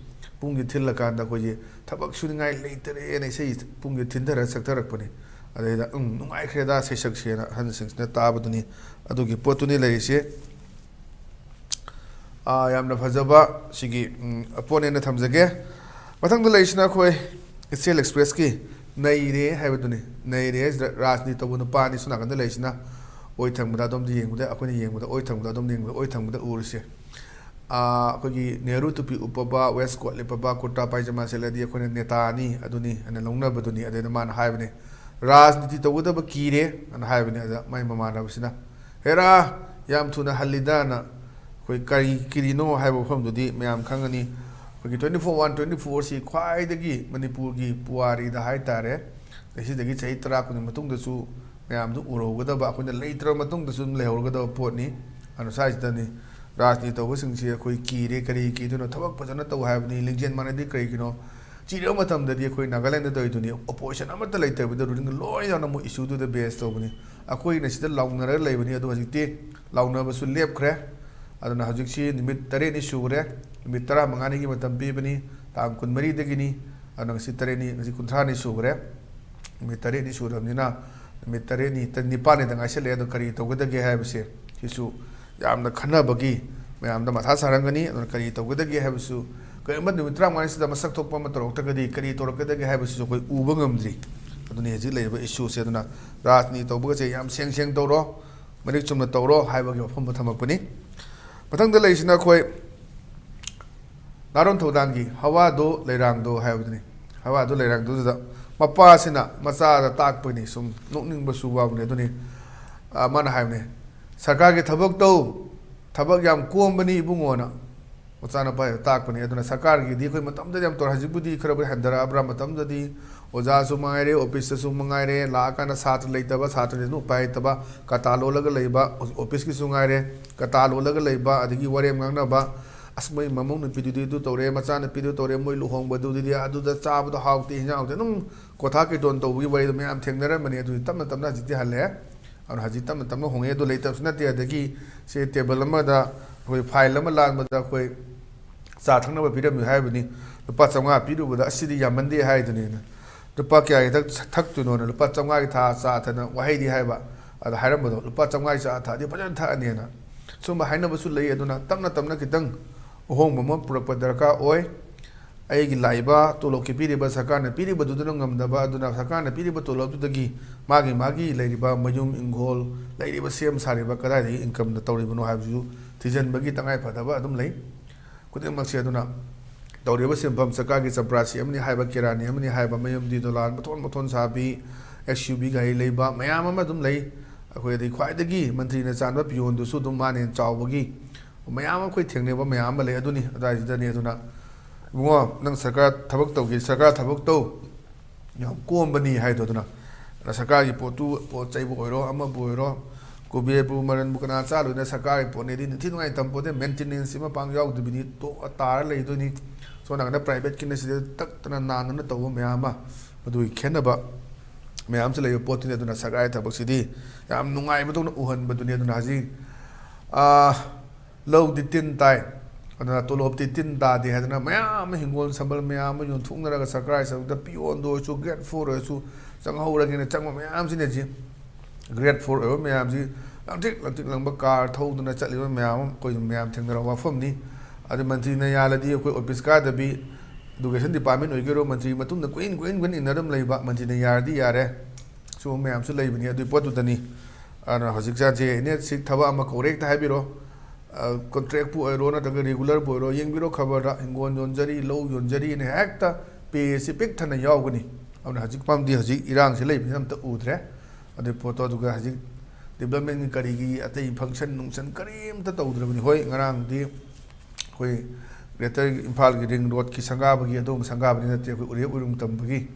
ꯄꯨꯡꯁꯦ ꯊꯤꯜꯂꯀꯥꯟꯗ ꯑꯩꯈꯣꯏꯁꯦ ꯊꯕꯛ ꯁꯨꯅꯤꯡꯉꯥꯏ ꯂꯩꯇꯔꯦꯅ ꯏꯁꯩ ꯄꯨꯡꯁꯦ ꯊꯤꯟꯊꯔ ꯁꯛꯊꯔꯛꯄꯅꯤ꯫ ꯑꯗꯩꯗ, "ꯎꯝ, ꯅꯨꯡꯉꯥꯏꯈ꯭ꯔꯦꯗ ꯁꯩꯁꯛꯁꯦꯅ" ꯑꯍꯟꯁꯤꯡꯁꯤꯅ ꯇꯥꯕꯗꯨꯅꯤ꯫ ꯑꯗꯨꯒꯤ ꯄꯣꯠꯇꯨꯅꯤ ꯂꯩꯔꯤꯁꯦ꯫ ꯑꯥ, ꯌꯥꯝꯅ ꯐꯖꯕ ꯁꯤꯒꯤ, ꯎꯝ, ꯄꯣꯠꯅꯦꯅ ꯊꯝꯖꯒꯦ꯫ ꯃꯊꯪꯗ ꯂꯩꯔꯤꯁꯤꯅ ꯑꯩꯈꯣꯏ ꯏꯆꯦꯜ ꯑꯦꯛꯁꯄ꯭ꯔꯦꯁꯀꯤ "ꯅꯩꯔꯦ" ꯍꯥꯏꯕꯗꯨꯅꯤ꯫ ꯅꯩꯔꯦ ꯍꯥꯏꯁꯤꯗ ꯔꯥꯖꯅꯤꯇꯤ ꯇꯧꯕ ꯅꯨꯄꯥ ꯑꯅꯤ ꯁꯣꯝ ꯅꯥꯀꯟꯗ ꯂꯩꯔꯤꯁꯤꯅ ꯑꯣꯏ ꯊꯪꯕꯗ ꯑꯗꯣꯝꯗ ꯌꯦꯡꯕꯗ, ꯑꯩꯈꯣꯏꯅ ꯌꯦꯡꯕꯗ ꯑꯣꯏ ꯊꯪꯕꯗ, ꯑꯗꯣꯝꯗ ꯌꯦꯡꯕꯗ ꯑꯣꯏ ꯊꯪꯕꯗ ꯎꯔꯤꯁꯦ꯫ ꯑꯥ, ꯑꯩꯈꯣꯏꯒꯤ ꯅꯦꯍꯔꯨ ꯇꯨꯄꯤ ꯎꯞꯄꯕ, ꯋꯦꯁ ꯀꯣꯠ ꯂꯤꯠꯄꯕ, ꯀꯨꯔꯇꯥ ꯄꯥꯏꯖꯃꯥ ꯁꯦꯠꯂꯗꯤ ꯑꯩꯈꯣꯏꯅ ꯅꯦꯇꯥꯅꯤ, ꯑꯗꯨꯅꯤ ꯍꯥꯏꯅ ꯂꯧꯅꯕꯗꯨꯅꯤ꯫ ꯑꯗꯩꯗ ꯃꯥꯅ ꯍꯥꯏꯕꯅꯦ, "ꯔꯥꯖꯅꯤꯇꯤ ꯇꯧꯒꯗꯕ ꯀꯤꯔꯦ" ꯑꯅ ꯍꯥꯏꯕꯅꯦ꯫ ꯑꯗ ꯃꯥꯏ ꯃꯃꯥꯟꯅꯕꯁꯤꯅ, "ꯍꯦꯔꯥ, ꯌꯥꯝ ꯊꯨꯅ ꯍꯜꯂꯤꯗꯅ, ꯑꯩꯈꯣꯏ ꯀꯔꯤ ꯀꯤꯔꯤꯅꯣ ꯍꯥꯏꯕ ꯋꯥꯐꯝꯗꯨꯗꯤ ꯃꯌꯥꯝ ꯈꯪꯉꯅꯤ꯫ ꯑꯩꯈꯣꯏꯒꯤ twenty four one twenty four ꯁꯤ ꯈ꯭ꯋꯥꯏꯗꯒꯤ ꯃꯅꯤꯄꯨꯔꯒꯤ ꯄꯨꯋꯥꯔꯤꯗ ꯍꯥꯏ ꯇꯥꯔꯦ, ꯉꯁꯤꯗꯒꯤ ꯆꯍꯤ ꯇꯔꯥ ꯀꯨꯟꯒꯤ ꯃꯇꯨꯡꯗꯁꯨ ꯃꯌꯥꯝꯗꯨ ꯎꯔꯧꯒꯗꯕ, ꯑꯩꯈꯣꯏꯅ ꯂꯩꯇ꯭ꯔꯕ ꯃꯇꯨꯡꯗꯁꯨ ꯑꯗꯨꯝ ꯂꯩꯍꯧꯔꯒꯗꯕ ꯄꯣꯠꯅꯤ꯫ ꯑꯗꯨꯅ ꯁ꯭ꯋꯥꯏꯁꯤꯗꯅꯤ ꯔꯥꯖꯅꯤꯇꯤ ꯇꯧꯕꯁꯤꯡꯁꯤ ꯑꯩꯈꯣꯏ ꯀꯤꯔꯦ꯫ ꯀꯔꯤ ꯀꯤꯗꯣꯏꯅꯣ? ꯊꯕꯛ ꯐꯖꯅ ꯇꯧ ꯍꯥꯏꯕꯅꯤ, ꯂꯤꯡꯖꯦꯜ ꯃꯥꯟꯅꯗꯦ꯫ ꯀꯩꯒꯤꯅꯣ? ꯆꯤꯔꯕ ꯃꯇꯝꯗꯗꯤ ꯑꯩꯈꯣꯏ ꯅꯥꯒꯥꯂꯦꯟꯗ ꯇꯧꯔꯤꯗꯨꯅꯤ, ꯑꯣꯄꯣꯖꯤꯁꯟ ꯑꯃꯠꯇ ꯂꯩꯇꯕꯤꯗ ꯔꯨꯂꯤꯡ ꯂꯣꯏꯅ ꯑꯃꯨꯛ ꯏꯁꯨꯗꯨꯗ ꯕꯦꯁ ꯇꯧꯕꯅꯤ꯫ ꯑꯩꯈꯣꯏꯅ ꯁꯤꯗ ꯂꯥꯎꯅꯔꯒ ꯂꯩꯕꯅꯤ, ꯑꯗꯨ ꯍꯧꯖꯤꯛꯇꯤ ꯂꯥꯎꯅꯕꯁꯨ ꯂꯦꯞꯈ꯭ꯔꯦ꯫ ꯑꯗꯨꯅ ꯍꯧꯖꯤꯛꯁꯤ ꯅꯨꯃꯤꯠ ꯇꯔꯦꯠꯅꯤ ꯁꯨꯈ꯭ꯔꯦ, ꯅꯨꯃꯤꯠ ꯇꯔꯥꯃꯉꯥꯅꯤꯒꯤ ꯃꯇꯝ ꯄꯤꯕꯅꯤ, ꯇꯥꯡ ꯀꯨꯟꯃꯔꯤꯗꯒꯤꯅꯤ꯫ ꯑꯗꯨꯅ ꯉꯁꯤ ꯇꯔꯦꯠꯅꯤ, ꯉꯁꯤ ꯀꯨꯟꯊ꯭ꯔꯥꯅꯤ ꯁꯨꯈ꯭ꯔꯦ꯫ ꯅꯨꯃꯤꯠ ꯇꯔꯦꯠꯅꯤ ꯁꯨꯔꯕꯅꯤꯅ ꯅꯨꯃꯤꯠ ꯇꯔꯦꯠꯅꯤ, ꯇ-, ꯅꯤꯄꯥꯟꯅꯤꯗ ꯉꯥꯏꯁꯜꯂꯛꯑꯦ꯫ ꯑꯗꯣ ꯀꯔꯤ ꯇꯧꯒꯗꯒꯦ ꯍꯥꯏꯕꯁꯦ ꯁꯤꯁꯨ ꯌꯥꯝꯅ ꯈꯟꯅꯕꯒꯤ, ꯃꯌꯥꯝꯗ ꯃꯊꯥ ꯁꯥꯔꯝꯒꯅꯤ꯫ ꯑꯗꯨꯅ ꯀꯔꯤ ꯇꯧꯒꯗꯒꯦ ꯍꯥꯏꯕꯁꯨ, ꯀꯔꯤꯒꯨꯝꯕ ꯅꯨꯃꯤꯠ ꯇꯔꯥꯃꯉꯥꯅꯤꯁꯤꯗ ꯃꯁꯛ ꯊꯣꯛꯄ ꯑꯃ ꯇꯧꯔꯛꯇ꯭ꯔꯒꯗꯤ ꯀꯔꯤ ꯇꯧꯔꯛꯀꯗꯒꯦ ꯍꯥꯏꯕꯁꯤꯁꯨ ꯑꯩꯈꯣꯏ ꯎꯕ ꯉꯝꯗ꯭ꯔꯤ꯫ ꯑꯗꯨꯅꯤ ꯍꯧꯖꯤꯛ ꯂꯩꯔꯤꯕ ꯏꯁꯨꯁꯦ꯫ ꯑꯗꯨꯅ ꯔꯥꯖꯅꯤꯇꯤ ꯇꯧꯕꯒꯁꯦ ꯌꯥꯝ ꯁꯦꯡ ꯁꯦꯡ ꯇꯧꯔꯣ, ꯃꯔꯤꯛ ꯆꯨꯝꯅ ꯇꯧꯔꯣ ꯍꯥꯏꯕꯒꯤ ꯋꯥꯐꯝ ꯑꯃ ꯊꯝꯃꯛꯄꯅꯤ꯫ ꯃꯊꯪꯗ ꯂꯩꯔꯤꯁꯤꯅ ꯑꯩꯈꯣꯏ ꯅꯥꯔꯣꯟ ꯊꯧꯗꯥꯡꯒꯤ ꯍꯋꯥꯗꯣ ꯂꯩꯔꯥꯡꯗꯣ ꯍꯥꯏꯕꯗꯨꯅꯤ꯫ ꯍꯋꯥꯗꯣ ꯂꯩꯔꯥꯡꯗꯣꯗꯨꯗ ꯃꯄꯥꯁꯤꯅ ꯃꯆꯥꯗ ꯇꯥꯛꯄꯅꯤ, ꯁꯨꯝ ꯅꯣꯛꯅꯤꯡꯕꯁꯨ ꯋꯥꯕꯅꯤ꯫ ꯑꯗꯨꯅꯤ, ꯑ, ꯃꯥꯅ ꯍꯥꯏꯕꯅꯤ, "ꯁꯔꯀꯥꯔꯒꯤ ꯊꯕꯛ ꯇꯧ, ꯊꯕꯛ ꯌꯥꯝ ꯀꯣꯝꯕꯅꯤ ꯏꯕꯨꯡꯉꯣꯅ" ꯃꯆꯥꯅꯨꯄꯥꯗ ꯇꯥꯛꯄꯅꯤ꯫ ꯑꯗꯨꯅ ꯁꯔꯀꯥꯔꯒꯤꯗꯤ ꯑꯩꯈꯣꯏ ꯃꯇꯝꯗꯗꯤ ꯌꯥꯝ ꯇꯧꯔꯦ, ꯍꯧꯖꯤꯛꯄꯨꯗꯤ ꯈꯔꯕꯨꯗꯤ ꯍꯟꯊꯔꯛꯑꯕ꯭ꯔꯥ? ꯃꯇꯝꯗꯗꯤ ꯑꯣꯖꯥꯁꯨ ꯃꯉꯥꯏꯔꯦ, ꯑꯣꯐꯤꯁꯇꯁꯨ ꯃꯉꯥꯏꯔꯦ, ꯂꯥꯛꯑꯀꯥꯟꯗ ꯁꯥꯇ꯭ꯔ ꯂꯩꯇꯕ, ꯁꯥꯇ꯭ꯔꯁꯤꯡ ꯎꯄꯥꯏ ꯂꯩꯇꯕ, ꯀꯇꯥ ꯂꯣꯜꯂꯒ ꯂꯩꯕ, ꯑꯣꯐꯤꯁꯀꯤꯁꯨ ꯉꯥꯏꯔꯦ, ꯀꯇꯥ ꯂꯣꯜꯂꯒ ꯂꯩꯕ, ꯑꯗꯒꯤ ꯋꯥꯔꯦꯝ ꯉꯥꯡꯅꯕ, "ꯑꯁ, ꯃꯣꯏ ꯃꯃꯧ ꯅꯨꯄꯤꯗꯨꯗꯤ ꯑꯗꯨ ꯇꯧꯔꯦ, ꯃꯆꯥꯅꯨꯄꯤꯗꯨ ꯇꯧꯔꯦ, ꯃꯣꯏ ꯂꯨꯍꯣꯡꯕꯗꯨꯗꯤ ꯑꯗꯨꯗ ꯆꯥꯕꯗꯣ ꯍꯥꯎꯇꯦ, ꯍꯤꯟꯖꯥꯡ ꯍꯥꯎꯇꯦ", ꯑꯗꯨꯝ ꯀꯣꯊꯥ ꯀꯤꯇꯣꯟ ꯇꯧꯕꯒꯤ ꯋꯥꯔꯤꯗꯣ ꯃꯌꯥꯝ ꯊꯦꯡꯅꯔꯝꯕꯅꯤ꯫ ꯑꯗꯨꯗꯤ ꯇꯞꯅ ꯇꯞꯅ ꯍꯧꯖꯤꯛꯇꯤ ꯍꯜꯂꯛꯑꯦ꯫ ꯑꯗꯨꯅ ꯍꯧꯖꯤꯛ ꯇꯞꯅ ꯇꯞꯅ ꯍꯣꯡꯉꯛꯑꯦ꯫ ꯑꯗꯨ ꯂꯩꯇꯕꯁꯨ ꯅꯠꯇꯦ꯫ ꯑꯗꯒꯤ ꯁꯤ ꯇꯦꯕꯜ ꯑꯃꯗ ꯑꯩꯈꯣꯏ ꯐꯥꯏꯜ ꯑꯃ ꯂꯥꯟꯕꯗ ꯑꯩꯈꯣꯏ ꯆꯥ ꯊꯛꯅꯕ ꯄꯤꯔꯝꯃꯤ ꯍꯥꯏꯕꯅꯤ꯫ ꯂꯨꯄꯥ ꯆꯥꯝꯃꯉꯥ ꯄꯤꯔꯨꯕꯗ, "ꯑꯁꯤꯗꯤ ꯌꯥꯝꯃꯟꯗꯦ" ꯍꯥꯏꯗꯨꯅꯤꯅ꯫ "ꯂꯨꯄꯥ ꯀꯌꯥꯒꯤ ꯊꯛ-, ꯊꯛꯇꯣꯏꯅꯣꯅ?" "ꯂꯨꯄꯥ ꯆꯥꯝꯃꯉꯥꯒꯤ ꯊꯥ ꯆꯥ ꯊꯛꯅ" ꯋꯥꯍꯩꯗꯤ ꯍꯥꯏꯕ꯫ ꯑꯗ ꯍꯥꯏꯔꯝꯕꯗꯣ, "ꯂꯨꯄꯥ ꯆꯥꯝꯃꯉꯥꯒꯤ ꯆꯥ ꯊꯛꯑꯗꯤ ꯐꯖꯅ ꯊꯛꯑꯅꯤꯅ" ꯁꯨꯝꯕ ꯍꯥꯏꯅꯕꯁꯨ ꯂꯩ꯫ ꯑꯗꯨꯅ ꯇꯞꯅ ꯇꯞꯅ ꯈꯤꯇꯪ ꯑꯍꯣꯡꯕ ꯑꯃ ꯄꯨꯔꯛꯄ ꯗꯔꯀꯥꯔ ꯑꯣꯏ꯫ ꯑꯩꯒꯤ ꯂꯥꯛꯏꯕ ꯇꯣꯂꯣꯞꯀꯤ ꯄꯤꯔꯤꯕ, ꯁꯔꯀꯥꯔꯅ ꯄꯤꯔꯤꯕꯗꯨꯗꯅ ꯉꯝꯗꯕ, ꯑꯗꯨꯅ ꯁꯔꯀꯥꯔꯅ ꯄꯤꯔꯤꯕ ꯇꯣꯂꯣꯞꯇꯨꯗꯒꯤ ꯃꯥꯒꯤ, ꯃꯥꯒꯤ ꯂꯩꯔꯤꯕ ꯃꯌꯨꯝ ꯏꯪꯈꯣꯜ, ꯂꯩꯔꯤꯕ ꯁꯦꯝ ꯁꯥꯔꯤꯕ, ꯀꯗꯥꯏꯗꯒꯤ ꯏꯟꯀꯝꯗ ꯇꯧꯔꯤꯕꯅꯣ ꯍꯥꯏꯕꯁꯨ ꯊꯤꯖꯤꯟꯕꯒꯤ ꯇꯉꯥꯏ ꯐꯗꯕ ꯑꯗꯨꯝ ꯂꯩ꯫ ꯈꯨꯗꯤꯡꯃꯛꯁꯦ ꯑꯗꯨꯅ ꯇꯧꯔꯤꯕ ꯁꯤꯟꯐꯝ, ꯁꯔꯀꯥꯔꯒꯤ ꯆꯝꯄ꯭ꯔꯥꯁꯤ ꯑꯃꯅꯤ ꯍꯥꯏꯕ, ꯀꯦꯔꯥꯅꯤ ꯑꯃꯅꯤ ꯍꯥꯏꯕ, ꯃꯌꯨꯝꯗꯤ ꯗꯣꯂꯥꯟ ꯃꯊꯣꯟ ꯃꯊꯣꯟ ꯁꯥꯕꯤ, ꯑꯦꯛꯁ ꯌꯨ ꯚꯤ ꯒꯥꯔꯤ ꯂꯩꯕ ꯃꯌꯥꯝ ꯑꯃ ꯑꯗꯨꯝ ꯂꯩ꯫ ꯑꯩꯈꯣꯏ ꯑꯗꯩ ꯈ꯭ꯋꯥꯏꯗꯒꯤ ꯃꯟꯇ꯭ꯔꯤꯅ ꯆꯥꯟꯕ ꯄꯤꯌꯣꯟꯗꯨꯁꯨ ꯑꯗꯨꯝ ꯃꯥꯅ ꯍꯦꯟꯅ ꯆꯥꯎꯕꯒꯤ ꯃꯌꯥꯝ ꯑꯃ ꯑꯩꯈꯣꯏ ꯊꯦꯡꯅꯕ ꯃꯌꯥꯝ ꯑꯃ ꯂꯩ꯫ ꯑꯗꯨꯅꯤ, ꯑꯗꯨꯋꯥꯏꯁꯤꯗꯅꯤ꯫ ꯑꯗꯨꯅ ꯏꯕꯨꯡꯉꯣ, ꯅꯪ ꯁꯔꯀꯥꯔ ꯊꯕꯛ ꯇꯧꯒꯦ, ꯁꯔꯀꯥꯔ ꯊꯕꯛ ꯇꯧ, ꯌꯥꯝ ꯀꯣꯝꯕꯅꯤ ꯍꯥꯏꯗꯣ꯫ ꯑꯗꯨꯅ, ꯑꯗꯨꯅ ꯁꯔꯀꯥꯔꯒꯤ ꯄꯣꯠꯇꯨ, ꯄꯣꯠ ꯆꯩꯕꯨ ꯑꯣꯏꯔꯣ, ꯑꯃꯕꯨ ꯑꯣꯏꯔꯣ, ꯀꯨꯕꯦꯔꯕꯨ ꯃꯔꯟꯕꯨ ꯀꯅꯥ ꯆꯥꯂꯣꯏꯅ ꯁꯔꯀꯥꯔꯒꯤ ꯄꯣꯠꯅꯦꯗꯤ ꯅꯤꯡꯊꯤ ꯅꯨꯡꯉꯥꯏꯅ ꯇꯝꯄꯣꯠꯇꯦ, ꯃꯦꯟꯇꯦꯅꯦꯟꯁ ꯑꯃ ꯄꯥꯡ ꯌꯥꯎꯗꯕꯤꯅꯤ ꯇꯣꯛꯑ ꯇꯥꯔ ꯂꯩꯗꯣꯏꯅꯤ꯫ ꯁꯣꯝ ꯅꯥꯀꯟꯗ ꯄ꯭ꯔꯥꯏꯚꯦꯠꯀꯤꯅ ꯁꯤꯗ ꯇꯛꯇꯅ ꯅꯥꯟꯗꯅ ꯇꯧꯕ ꯃꯌꯥꯝ ꯑꯃ, ꯃꯗꯨꯒꯤ ꯈꯦꯠꯅꯕ ꯃꯌꯥꯝꯁꯨ ꯂꯩꯕ ꯄꯣꯠꯇꯨꯅꯤ꯫ ꯑꯗꯨꯅ ꯁꯔꯀꯥꯔꯒꯤ ꯊꯕꯛꯁꯤꯗꯤ ꯌꯥꯝ ꯅꯨꯡꯉꯥꯏꯕꯗꯧꯅ ꯎꯍꯟꯕꯗꯨꯅꯤ꯫ ꯑꯗꯨꯅ ꯍꯧꯖꯤꯛ, ꯑꯥ, ꯂꯧꯗꯤ ꯇꯤꯟ ꯇꯥꯏ, ꯑꯗꯨꯅ ꯇꯣꯂꯣꯞꯇꯤ ꯇꯤꯟ ꯇꯥꯗꯦ ꯍꯥꯏꯗꯅ ꯃꯌꯥꯝ ꯑꯃ ꯍꯤꯡꯒꯣꯜ ꯁꯝꯕꯜ ꯃꯌꯥꯝ ꯑꯃ ꯌꯣꯟꯊꯣꯛꯅꯔꯒ ꯁꯔꯀꯥꯔꯒꯤ ꯁꯔꯨꯛꯇ ꯄꯤꯌꯣꯟꯗ ꯑꯣꯏꯔꯁꯨ, ꯒ꯭ꯔꯦꯠ ꯐꯣꯔ ꯑꯣꯏꯔꯁꯨ, ꯆꯪꯍꯧꯔꯒꯦꯅ ꯆꯪꯕ ꯃꯌꯥꯝꯁꯤꯅ ꯍꯧꯖꯤꯛ ꯒ꯭ꯔꯦꯠ ꯐꯣꯔ ꯑꯣꯏꯕ ꯃꯌꯥꯝꯁꯤ ꯂꯪꯇ꯭ꯔꯤꯛ ꯂꯪꯇ꯭ꯔꯤꯛ ꯂꯪꯕ ꯀꯥꯔ ꯊꯧꯗꯅ ꯆꯠꯂꯤꯕ ꯃꯌꯥꯝ ꯑꯃ ꯑꯩꯈꯣꯏ ꯃꯌꯥꯝ ꯊꯦꯡꯅꯔꯕ ꯋꯥꯐꯝꯅꯤ꯫ ꯑꯗꯨ ꯃꯟꯇ꯭ꯔꯤꯅ ꯌꯥꯜꯂꯗꯤ ꯑꯩꯈꯣꯏ ꯑꯣꯐꯤꯁ ꯀꯥꯗꯕꯤ, ꯏꯗꯨꯀꯦꯁꯟ ꯗꯤꯄꯥꯔꯠꯃꯦꯟ ꯑꯣꯏꯒꯦꯔꯣ, ꯃꯟꯇ꯭ꯔꯤ ꯃꯇꯨꯡꯗ ꯀꯨꯏꯟ ꯀꯨꯏꯟ ꯀꯨꯏꯟ ꯏꯟꯅꯔꯝ ꯂꯩꯕ, ꯃꯟꯇ꯭ꯔꯤꯅ ꯌꯥꯔꯗꯤ ꯌꯥꯔꯦ, ꯁꯤꯒꯨꯝꯕ ꯃꯌꯥꯝꯁꯨ ꯂꯩꯕꯅꯤ꯫ ꯑꯗꯨꯒꯤ ꯄꯣꯠꯇꯨꯗꯅꯤ꯫ ꯑꯗꯨꯅ ꯍꯧꯖꯤꯛ ꯆꯥꯟꯁꯦ ꯑꯦꯅꯤ ꯁꯤ ꯊꯕꯛ ꯑꯃ ꯀꯧꯔꯦ ꯍꯦꯛꯇ ꯍꯥꯏꯕꯤꯔꯣ, ꯀꯣꯟꯇ꯭ꯔꯦꯛꯄꯨ ꯑꯣꯏꯔꯣ ꯅꯠꯇ꯭ꯔꯒ ꯔꯤꯒꯨꯂꯔꯕꯨ ꯑꯣꯏꯔꯣ, ꯌꯦꯡꯕꯤꯔꯣ ꯈꯕꯔꯗ ꯍꯤꯡꯒꯣꯜ ꯌꯣꯟꯖꯔꯤ, ꯂꯧ ꯌꯣꯟꯖꯔꯤꯅ ꯍꯦꯛꯇ ꯄꯦ ꯑꯁꯤ ꯄꯤꯛ ꯊꯟꯅ ꯌꯥꯎꯒꯅꯤ꯫ ꯑꯗꯨꯅ ꯍꯧꯖꯤꯛ ꯐꯥꯎꯗꯤ ꯍꯧꯖꯤꯛ ꯏꯔꯥꯡꯁꯤ ꯂꯩꯕꯅꯤꯅ ꯑꯝꯇ ꯎꯗ꯭ꯔꯦ꯫ ꯑꯗꯨꯒꯤ ꯄꯣꯠꯇꯣ, ꯑꯗꯨꯒ ꯍꯧꯖꯤꯛ ꯗꯤꯕ꯭ꯂꯞꯃꯦꯟꯒꯤ ꯀꯔꯤꯒꯤ ꯑꯇꯩ ꯐꯪꯁꯟ ꯅꯨꯡꯁꯟ ꯀꯔꯤꯝꯇ ꯇꯧꯗ꯭ꯔꯕꯅꯤ꯫ ꯍꯣꯏ, ꯉꯔꯥꯡꯗꯤ ꯑꯩꯈꯣꯏ ꯒ꯭ꯔꯦꯇꯔ ꯏꯝꯐꯥꯜꯒꯤ ꯔꯤꯡ ꯔꯣꯗꯀꯤ ꯁꯪꯒꯥꯕꯒꯤ ꯑꯗꯨꯒꯨꯝꯕ ꯁꯪꯒꯥꯕꯅꯤ ꯅꯠꯇꯦ, ꯑꯩꯈꯣꯏ ꯎꯔꯦꯞ ꯎꯏꯔꯨꯝ ꯇꯝꯕꯒꯤ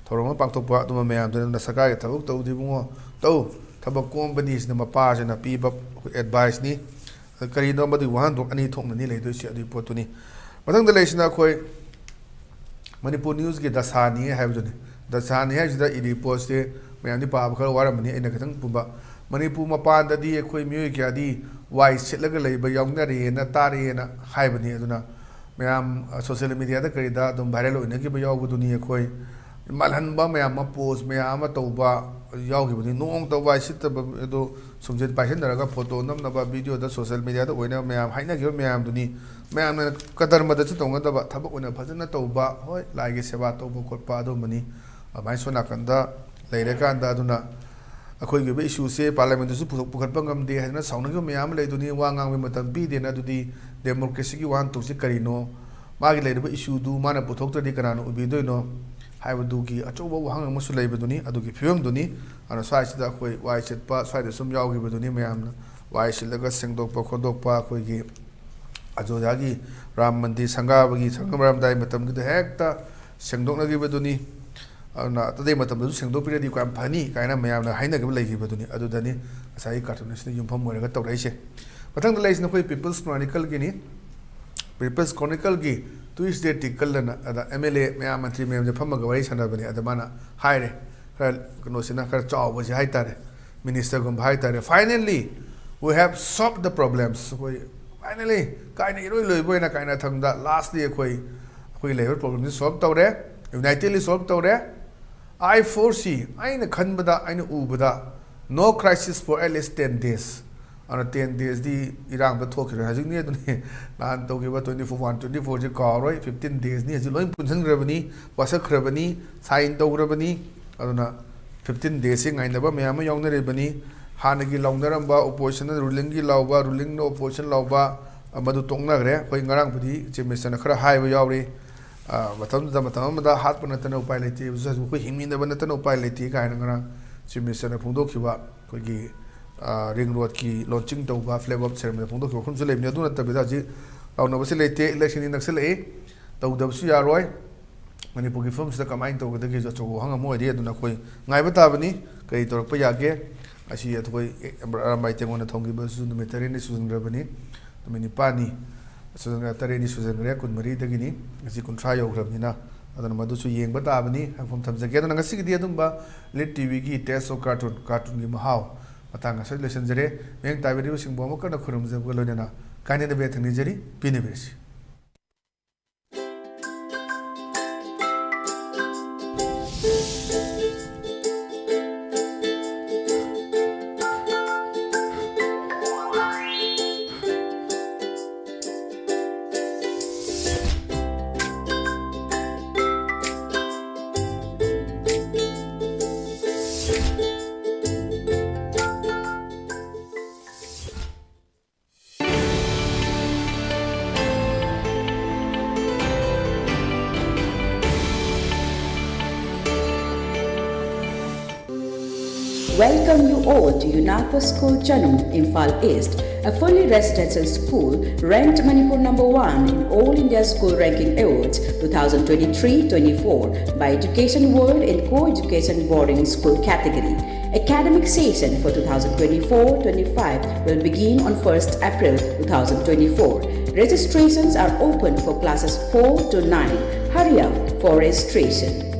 ꯊꯧꯔꯝ ꯑꯃ ꯄꯥꯡꯊꯣꯛꯄ, ꯑꯗꯨꯝꯕ ꯃꯌꯥꯝꯗꯨꯅ ꯁꯔꯀꯥꯔꯒꯤ ꯊꯕꯛ ꯇꯧꯗꯦ ꯏꯕꯨꯡꯉꯣ, ꯇꯧ, ꯊꯕꯛ ꯀꯣꯝꯕꯅꯤ ꯁꯤꯅ ꯃꯄꯥꯁꯤꯅ ꯄꯤꯕ ꯑꯩꯈꯣꯏ ꯑꯦꯗꯚꯥꯏꯁꯅꯤ꯫ ꯀꯔꯤꯅꯣ ꯃꯗꯨꯒꯤ ꯋꯥꯍꯟꯊꯣꯛ ꯑꯅꯤ ꯊꯣꯛꯅꯅꯤ ꯂꯩꯗꯣꯏꯁꯦ ꯑꯗꯨꯒꯤ ꯄꯣꯠꯇꯨꯅꯤ꯫ ꯃꯊꯪꯗ ꯂꯩꯁꯤꯅ ꯑꯩꯈꯣꯏ ꯃꯅꯤꯄꯨꯔ ꯅ꯭ꯌꯨꯁꯀꯤ ꯗꯁꯥꯅꯤ ꯍꯥꯏꯕꯗꯨꯅꯤ꯫ ꯗꯁꯥꯅꯤ ꯍꯥꯏꯁꯤꯗ ꯏꯔꯤ ꯄꯣꯠꯁꯦ ꯃꯌꯥꯝꯗꯤ ꯄꯥꯕ ꯈꯔ ꯋꯥꯔꯝꯃꯅꯤ, ꯑꯩꯅ ꯈꯤꯇꯪ ꯄꯨꯝꯕ꯫ ꯃꯅꯤꯄꯨꯔ ꯃꯄꯥꯟꯗꯗꯤ ꯑꯩꯈꯣꯏ ꯃꯤꯑꯣꯏ ꯀꯌꯥꯗꯤ ꯋꯥꯏ ꯁꯤꯠꯂꯒ ꯂꯩꯕ ꯌꯥꯎꯅꯔꯦꯅ ꯇꯥꯔꯦꯅ ꯍꯥꯏꯕꯅꯤ꯫ ꯑꯗꯨꯅ ꯃꯌꯥꯝ, ꯑ, ꯁꯣꯁꯦꯜ ꯃꯦꯗꯤꯌꯥꯗ ꯀꯔꯤꯗ ꯑꯗꯨꯝ ꯚꯥꯏꯔꯦꯜ ꯑꯣꯏꯅꯈꯤꯕ ꯌꯥꯎꯕꯗꯨꯅꯤ꯫ ꯑꯩꯈꯣꯏ ꯃꯥꯜꯍꯟꯕ ꯃꯌꯥꯝ ꯑꯃ, ꯄꯣꯁ ꯃꯌꯥꯝ ꯑꯃ ꯇꯧꯕ ꯌꯥꯎꯈꯤꯕꯅꯤ꯫ ꯅꯣꯡꯃꯇ ꯋꯥꯏ ꯁꯤꯠꯇꯕ ꯑꯗꯨ ꯁꯨꯝꯖꯤꯠ ꯄꯥꯏꯁꯤꯟꯅꯔꯒ ꯐꯣꯇꯣ ꯅꯝꯅꯕ, ꯚꯤꯗꯤꯑꯣꯗ ꯁꯣꯁꯦꯜ ꯃꯦꯗꯤꯌꯥꯗ ꯑꯣꯏꯅ ꯃꯌꯥꯝ ꯍꯥꯏꯅꯈꯤꯕ ꯃꯌꯥꯝꯗꯨꯅꯤ꯫ ꯃꯌꯥꯝꯅ ꯀꯗꯔꯃꯗꯁꯨ ꯇꯧꯅꯗꯕ, ꯊꯕꯛ ꯑꯣꯏꯅ ꯐꯖꯅ ꯇꯧꯕ, ꯍꯣꯏ, ꯂꯥꯏꯒꯤ ꯁꯦꯕꯥ ꯇꯧꯕ ꯈꯣꯠꯄ ꯑꯗꯨꯝꯕꯅꯤ꯫ ꯑꯗꯨꯃꯥꯏꯅ ꯁꯣꯝ ꯅꯥꯀꯟꯗ ꯂꯩꯔꯀꯥꯟꯗ, ꯑꯗꯨꯅ ꯑꯩꯈꯣꯏꯒꯤ ꯑꯣꯏꯕ ꯏꯁꯨꯁꯦ ꯄꯥꯔꯂꯤꯌꯥꯃꯦꯟꯗꯁꯨ ꯄꯨꯊꯣꯛ-, ꯄꯨꯈꯠꯄ ꯉꯝꯗꯦ ꯍꯥꯏꯗꯅ ꯁꯥꯎꯅꯈꯤꯕ ꯃꯌꯥꯝ ꯑꯃ ꯂꯩꯗꯨꯅꯤ꯫ ꯋꯥ ꯉꯥꯡꯕꯒꯤ ꯃꯇꯝ ꯄꯤꯗꯦꯅ꯫ ꯑꯗꯨꯗꯤ ꯗꯦꯃꯣꯀ꯭ꯔꯦꯁꯤꯒꯤ ꯋꯥꯍꯟꯊꯣꯛꯁꯤ ꯀꯔꯤꯅꯣ? ꯃꯥꯒꯤ ꯂꯩꯔꯤꯕ ꯏꯁꯨꯗꯨ ꯃꯥꯅ ꯄꯨꯊꯣꯛꯇ꯭ꯔꯗꯤ ꯀꯅꯥꯅ ꯎꯕꯤꯗꯣꯏꯅꯣ ꯍꯥꯏꯕꯗꯨꯒꯤ ꯑꯆꯧꯕ ꯋꯥꯍꯪ ꯑꯃꯁꯨ ꯂꯩꯕꯗꯨꯅꯤ꯫ ꯑꯗꯨꯒꯤ ꯐꯤꯕꯝꯗꯨꯅꯤ꯫ ꯑꯗꯨꯅ ꯁ꯭ꯋꯥꯏꯁꯤꯗ ꯑꯩꯈꯣꯏ ꯋꯥꯏ ꯁꯤꯠꯄ, ꯁ꯭ꯋꯥꯏꯗ ꯁꯨꯝ ꯌꯥꯎꯈꯤꯕꯗꯨꯅꯤ꯫ ꯃꯌꯥꯝꯅ ꯋꯥꯏ ꯁꯤꯠꯂꯒ ꯁꯦꯡꯗꯣꯛꯄ ꯈꯣꯠꯇꯣꯛꯄ, ꯑꯩꯈꯣꯏꯒꯤ ꯑꯌꯣꯙ꯭ꯌꯥꯒꯤ ꯔꯥꯝ ꯃꯟꯗꯤꯔ ꯁꯪꯒꯥꯕꯒꯤ, ꯁꯪꯒꯥꯔꯝꯗꯥꯏ ꯃꯇꯝꯒꯤꯗ ꯍꯦꯛꯇ ꯁꯦꯡꯗꯣꯛꯅꯈꯤꯕꯗꯨꯅꯤ꯫ ꯑꯗꯨꯅ ꯑꯇꯩ ꯃꯇꯝꯗꯁꯨ ꯁꯦꯡꯗꯣꯛꯄꯤꯔꯗꯤ ꯌꯥꯝ ꯐꯅꯤ ꯀꯥꯏꯅ ꯃꯌꯥꯝꯅ ꯍꯥꯏꯅꯒꯕ ꯂꯩꯈꯤꯕꯗꯨꯅꯤ꯫ ꯑꯗꯨꯗꯅꯤ ꯉꯁꯥꯏꯒꯤ cartoon ꯑꯁꯤꯅ ꯌꯨꯝꯐꯝ ꯑꯣꯏꯔꯒ ꯇꯧꯔꯛꯏꯁꯦ꯫ ꯃꯊꯪꯗ ꯂꯩꯔꯤꯁꯤꯅ ꯑꯩꯈꯣꯏ People's Chronicleꯒꯤꯅꯤ꯫ People's Chronicleꯒꯤ Tuesday Tickle ꯑꯅ ꯑꯗ M L A ꯃꯌꯥꯝ, ꯃꯟꯇ꯭ꯔꯤ ꯃꯌꯥꯝꯁꯦ ꯐꯝꯃꯒ ꯋꯥꯔꯤ ꯁꯥꯟꯅꯕꯅꯦ꯫ ꯑꯗ ꯃꯥꯅ ꯍꯥꯏꯔꯦ, ꯈꯔ ꯀꯩꯅꯣꯁꯤꯅ, ꯈꯔ ꯆꯥꯎꯕꯁꯦ ꯍꯥꯏꯇꯥꯔꯦ, ministerꯒꯨꯝꯕ ꯍꯥꯏꯇꯥꯔꯦ, "Finally, we have solved the problems." ꯑꯩꯈꯣꯏ finally ꯀꯥꯏꯅ ꯏꯔꯣꯏ ꯂꯣꯏꯕ ꯑꯣꯏꯅ ꯀꯥꯏꯅ ꯊꯝꯗ lastly ꯑꯩꯈꯣꯏ, ꯑꯩꯈꯣꯏꯒꯤ ꯂꯩꯔꯤꯕ problemꯁꯤ solve ꯇꯧꯔꯦ, unitedly solve ꯇꯧꯔꯦ꯫ I foresee, ꯑꯩꯅ ꯈꯟꯕꯗ, ꯑꯩꯅ ꯎꯕꯗ, no crisis for at least ten days. ꯑꯗꯨꯅ ten daysꯗꯤ ꯏꯔꯥꯡꯗ ꯊꯣꯛꯈꯤꯔꯣꯏ꯫ ꯍꯧꯖꯤꯛꯅꯤ ꯑꯗꯨꯅꯤ, ꯅꯍꯥꯟ ꯇꯧꯈꯤꯕ twenty four, one twenty fourꯁꯤ ꯀꯥꯎꯔꯣꯏ꯫ Fifteen daysꯅꯤ ꯍꯧꯖꯤꯛ ꯂꯣꯏ ꯄꯨꯟꯁꯤꯟꯈ꯭ꯔꯕꯅꯤ, ꯋꯥꯁꯛꯈ꯭ꯔꯕꯅꯤ, sign ꯇꯧꯈ꯭ꯔꯕꯅꯤ꯫ ꯑꯗꯨꯅ fifteen daysꯁꯤ ꯉꯥꯏꯅꯕ ꯃꯌꯥꯝ ꯑꯃ ꯌꯥꯎꯅꯔꯤꯕꯅꯤ꯫ ꯍꯥꯟꯅꯒꯤ ꯂꯥꯎꯅꯔꯝꯕ, oppositionꯅ rulingꯒꯤ ꯂꯥꯎꯕ, rulingꯅ opposition ꯂꯥꯎꯕ, ꯑ, ꯃꯗꯨ ꯇꯣꯛꯅꯈ꯭ꯔꯦ꯫ ꯑꯩꯈꯣꯏ ꯉꯔꯥꯡꯕꯨꯗꯤ Chief Ministerꯅ ꯈꯔ ꯍꯥꯏꯕ ꯌꯥꯎꯔꯤ꯫ ꯑ, ꯃꯇꯝꯗꯨꯗ, ꯃꯇꯝ ꯑꯃꯗ ꯍꯥꯠꯄ ꯅꯠꯇꯅ ꯎꯄꯥꯏ ꯂꯩꯇꯦ, ꯍꯧꯖꯤꯛ ꯍꯧꯖꯤꯛ ꯑꯩꯈꯣꯏ ꯍꯤꯡꯃꯤꯟꯅꯕ ꯅꯠꯇꯅ ꯎꯄꯥꯏ ꯂꯩꯇꯦ ꯀꯥꯏꯅ ꯉꯔꯥꯡ Chief Ministerꯅ ꯐꯣꯡꯗꯣꯛꯈꯤꯕ ꯑꯩꯈꯣꯏꯒꯤ, ꯑ, ring roadꯀꯤ launching ꯇꯧꯕ, flag off ceremony ꯐꯣꯡꯗꯣꯛꯈꯤꯕ ꯋꯥꯐꯝꯁꯨ ꯂꯩꯕꯅꯤ꯫ ꯑꯗꯨ ꯅꯠꯇꯕꯤꯗ ꯍꯧꯖꯤꯛ ꯂꯥꯎꯅꯕꯁꯤ ꯂꯩꯇꯦ, electionꯗꯤ ꯅꯛꯁꯤꯜꯂꯛꯏ, ꯇꯧꯗꯕꯁꯨ ꯌꯥꯔꯣꯏ꯫ ꯃꯅꯤꯄꯨꯔꯒꯤ ꯐꯤꯕꯝꯁꯤꯗ ꯀꯃꯥꯏꯅ ꯇꯧꯒꯗꯒꯦꯁꯨ ꯑꯆꯧꯕ ꯋꯥꯍꯪ ꯑꯃ ꯑꯣꯏꯔꯤ꯫ ꯑꯗꯨꯅ ꯑꯩꯈꯣꯏ ꯉꯥꯏꯕ ꯇꯥꯕꯅꯤ, ꯀꯔꯤ ꯇꯧꯔꯛꯄ ꯌꯥꯒꯦ꯫ ꯑꯁꯤ ꯑꯩꯈꯣꯏ ꯑꯔꯥꯝꯕꯥꯏ ꯇꯦꯡꯉꯣꯟꯅ ꯊꯣꯡꯈꯤꯕꯁꯨ ꯅꯨꯃꯤꯠ ꯇꯔꯦꯠꯅꯤ ꯁꯨꯖꯟꯈ꯭ꯔꯕꯅꯤ, ꯅꯨꯃꯤꯠ ꯅꯤꯄꯥꯜꯅꯤ ꯁꯨꯖꯟꯈ꯭ꯔꯦ, ꯇꯔꯦꯠꯅꯤ ꯁꯨꯖꯟꯈ꯭ꯔꯦ, ꯀꯨꯟꯃꯔꯤꯗꯒꯤꯅꯤ, ꯉꯁꯤ ꯀꯨꯟꯊ꯭ꯔꯥ ꯌꯧꯈ꯭ꯔꯕꯅꯤꯅ꯫ ꯑꯗꯨꯅ ꯃꯗꯨꯁꯨ ꯌꯦꯡꯕ ꯇꯥꯕꯅꯤ꯫ ꯍꯥꯏꯐꯝ ꯊꯝꯖꯒꯦ꯫ ꯑꯗꯨꯅ ꯉꯁꯤꯒꯤꯗꯤ ꯑꯗꯨꯝꯕ Lit TVꯒꯤ Taste of Cartoon, cartoonꯒꯤ ꯃꯍꯥꯎ ꯃꯇꯥꯡ ꯑꯁꯤꯗ ꯂꯣꯏꯁꯤꯟꯖꯔꯦ꯫ ꯃꯤꯠꯌꯦꯡ ꯇꯥꯕꯤꯔꯤꯕꯁꯤꯡꯕꯨ ꯑꯃꯨꯛ ꯍꯟꯅ ꯈꯨꯔꯨꯝꯖꯕꯒ ꯂꯣꯏꯅꯅ ꯀꯥꯏꯅꯗꯕ ꯌꯥꯊꯪ ꯅꯤꯖꯔꯤ꯫ ꯄꯤꯅꯕꯤꯔꯁꯤ꯫ Welcome you all to UNACO School Chanung, Imphal East, a fully residential school ranked Manipur number one in All India School Ranking Awards two thousand twenty-three twenty-four by Education World in co-education boarding school category. Academic session for two thousand twenty-four twenty-five will begin on first April two thousand twenty-four. Registrations are open for classes four to nine. Hurry up for registration.